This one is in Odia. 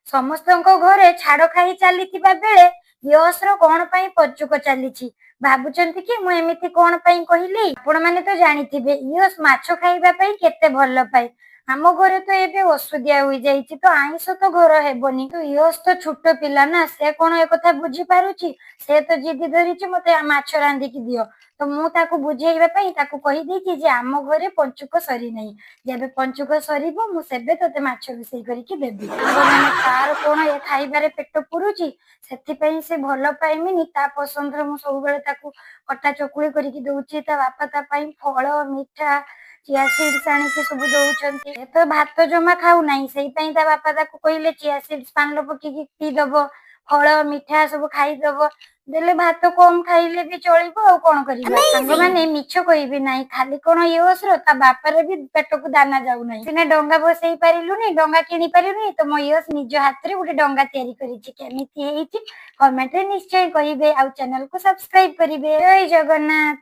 ସମସ୍ତଙ୍କ ଘରେ ଛାଡଖାଇ ଚାଲିଥିବା ବେଳେ ୟଶର କଣ ପାଇଁ ପଞ୍ଚୁକ ଚାଲିଛି ଭାବୁଛନ୍ତି କି? ମୁଁ ଏମିତି କଣ ପାଇଁ କହିଲି? ଆପଣ ମାନେ ତ ଜାଣିଥିବେ ୟଶ ମାଛ ଖାଇବା ପାଇଁ କେତେ ଭଲ ପାଏ। ଆମ ଘରେ ତ ଏବେ ଅସୁଦିଆ ହୋଇଯାଇଛି, ତ ଆଇଁଷ ତ ଘର ହେବନି। ତ ୟଶ ତ ଛୋଟ ପିଲା ନା, ସେ କଣ ଏକଥା ବୁଝିପାରୁଛି? ସେ ତ ଜିଦି ଧରିଛି, ମତେ ମାଛ ରାନ୍ଧିକି ଦିଅ। ତ ମୁଁ ତାକୁ ବୁଝେଇବା ପାଇଁ ତାକୁ କହିଦେଇଛି ଯେ ଆମ ଘରେ ପଞ୍ଚୁକ ସରିନାହିଁ, ଯେବେ ପଞ୍ଚୁକ ସରିବ ମୁଁ ସେବେ ତତେ ମାଛ ରୋଷେଇ କରିକି ଦେବି। ସାଙ୍ଗମାନେ, ତାର କଣ ଏ ଖାଇବାରେ ପେଟ ପୁରୁଛି? ସେଥିପାଇଁ ସେ ଭଲ ପାଏନି। ତା ପସନ୍ଦର ମୁଁ ସବୁବେଳେ ତାକୁ ଅଟା ଚକୁଳି କରିକି ଦଉଛି। ତା ବାପା ତା ପାଇଁ ଫଳ, ମିଠା, ଚିଆ ସିଡ୍ସ ଆଣିକି ସବୁ ଦଉଛନ୍ତି। ଏ ତ ଭାତ ଜମା ଖାଉନାହିଁ, ସେଇ ପାଇଁ ତା ବାପା ତାକୁ କହିଲେ ଚିଆ ସିଡ୍ସ ପାଣିରେ ପକେଇକି ପିଇଦବ, ଫଳ ମିଠା ସବୁ ଖାଇଦବ, ଦେଲେ ଭାତ କମ ଖାଇଲେ ବି ଚଳିବ। ଆଉ କଣ କରିବା ସାଙ୍ଗମାନେ, ମିଛ କହିବି ନାହିଁ, ଖାଲି କଣ ୟଶର, ତା ବାପାର ବି ପେଟକୁ ଦାନା ଯାଉନାହିଁ। ସିନା ଡଙ୍ଗା ବସେଇ ପାରିଲୁନି, ଡଙ୍ଗା କିଣି ପାରିଲୁନି, ତ ମୋ ୟଶ ନିଜ ହାତରେ ଗୋଟେ ଡଙ୍ଗା ତିଆରି କରିଛି। କେମିତି ହେଇଛି କମେଣ୍ଟରେ ନିଶ୍ଚୟ କହିବେ ଆଉ ଚ୍ୟାନେଲକୁ ସବସ୍କ୍ରାଇବ କରିବେ। ଜୟ ଜଗନ୍ନାଥ।